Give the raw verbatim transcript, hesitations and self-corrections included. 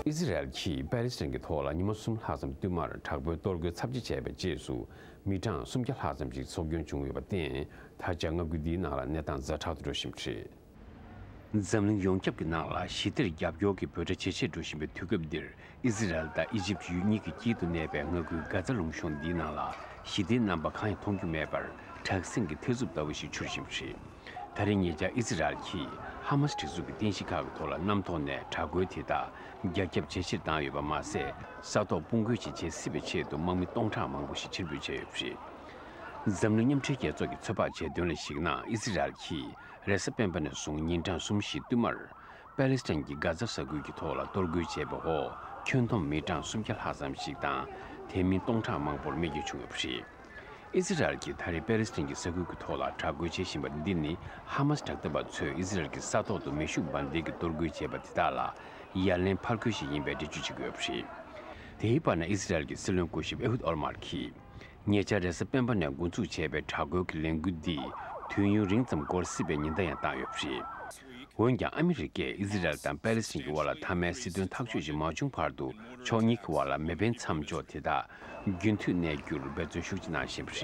ཨི་ཟི་རལ་གྱིས་པེ་ལི་སི་ཐན་གྱི་ཐོག་ལ་ཉི་མ་གསུམ་ལྷག་ཙམ་བསྟུད་མར་དྲག་པོའི་གཏོར་རྒོལ་ཚབས་ཆེ་བྱས་པའི་རྗེས་སུ། མི་གྲངས་སུམ་བརྒྱ་ལྷག་ཙམ་ཞིག་འཚོ་སྐྱོན་བྱུང་ཡོད་པར་བརྟེན། ད་ཆ་མངའ་ཁུལ་འདིའི་ནང་ལ་གནས་སྟངས་ཛ་དྲག་ཏུ་འགྲོ་བཞིན་པ་རེད། འཛམ་གླིང་ཡོངས་ཁྱབ་ཀྱི་ནང་ལ་ཞི་བདེར་རྒྱབ་སྐྱོར་གྱི་འབོད་སྒྲ་ཇེ་ཆེར་འགྲོ་བཞིན་པའི་དུས་སྐབས་འདིར། ཨི་ཟི་རལ་དང་ཨི་ཇིབ་ཡུལ་གཉིས་ཀྱི་དཀྱིལ་དུ་གནས་པའི་མངའ་ཁུལ་གྷ་ཛ་ལུང་གཤོང་འདིའི་ནང་ལ་ཞི་བདེའི་རྣམ་པ་གང་ཡང་མཐོང་རྒྱུ་མེད་པར། དྲག་ཟིང་གི་ཐེ་ཚོམ་ལྟ་བུ་ཞིག་འཕྱུར་བཞིན་པ་རེད། ད་རེས་ཉེ་ཆར་ཨི་ཟི་རལ་གྱིས་ཧ་མ་སི་སྒྲིག་འཛུགས་ཀྱི་རྟེན་གཞི་ཁག་གི་ཐོག་ལ་གནམ་ཐོག་ནས་དྲག་རྒོལ་དེ་དག་རྒྱ་ཁྱབ་ཇེ་ཆེར་བཏང་ཡོད་པ་མ་ཟད། ས་ཐོག་དཔུང་རྒོལ་ཞིག་བྱེད་སྲིད་པའི་ཆེད་དུ་དམག་མི་སྟོང་ཕྲག་མང་པོ་ཞིག་ཕྱིར་འབུད་བྱས་ཡོད་པ་རེད། འཛམ་གླིང་མཉམ་འབྲེལ་རྒྱལ་ཚོགས་ཀྱི་ཚོད་དཔག་བྱས་དོན་ལ་གཞིགས་ན། ཨི་ཟི་རལ་གྱིས་རེས་གཟའ་སྤེན་པ་ནས་བཟུང་ཉིན་གྲངས་གསུམ་བཞི་བསྟུད་མར། པེ་ལི་སི་ཐན་གྱི་གྷ་ཛ་ས་ཁུལ་གྱི་ཐོག་ལ་གཏོར་རྒོལ་བྱས་པའི་འོག་ཁྱོན་བསྡོམས་མི་གྲངས་སུམ་བརྒྱ་ལྷག་ཙམ་ཞིག་དང་། དེ་མིན་སྟོང་ཕྲག་མང་པོར་རྨས་སྐྱོན་བྱུང་ཡོད་པ་རེད། ཨི་ཟི་རལ་གྱིས་ད་རེས་པེ་ལི་སི་ཐན་གྱི་ས་ཁུལ་གྱི་ཐོག་ལ་དྲག་རྒོལ་བྱེད་བཞིན་པ་འདི་ནི། ཧ་མ་སི་དྲག་འཐབ་པ་ཚོས་ཨི་ཟི་རལ་གྱི་ས་ཐོག་ཏུ་མེ་ཤུགས་འབར་མདེལ་གྱིས་གཏོར་རྒོལ་བྱས་པ་དེ་དག་ལ་ཡ་ལན་ཕར་རྒོལ་ཞིག་ཡིན་པའི་འགྲེལ་བརྗོད་བྱེད་ཀྱི་ཡོད་པ་རེད། དེའི་བར་ན། ཨི་ཟི་རལ་གྱི་སྲིད་བློན་སྐུ་ཞབས་ཨེ་ཧུད་ཨོལ་མར་གྱིས། ཉེ་ཆར་རེས་གཟའ་སྤེན་པ་ནས་འགོ་འཛུགས་བྱས་པའི་དྲག་རྒོལ་གྱི་ལས་འགུལ་འདིས་དུས་ཡུན་རིང་ཙམ་འགོར་སྲིད་པའི་ཉེན་བརྡ་ཡང་བཏང་ཡོད་པ་རེད། འོན་ཀྱང་། ཨ་མི་རི་ཀས་ཨི་ཟི་རལ་དང་པེ་ལི་སི་ཐན་གྱི་དབར་ལ་མཐའ་མའི་སྲིད་དོན་ཐག་གཅོད་ཅིག་མ་བྱུང་བར་དུ། ཕྱོགས་གཉིས་ཀྱི་དབར་ལ་མེ་འཕེན་མཚམས་འཇོག་དེ་དག་རྒྱུན་མཐུད་གནས་རྒྱུར་འབད་བརྩོན་ཤུགས་ཆེ་གནང་བཞིན་པ་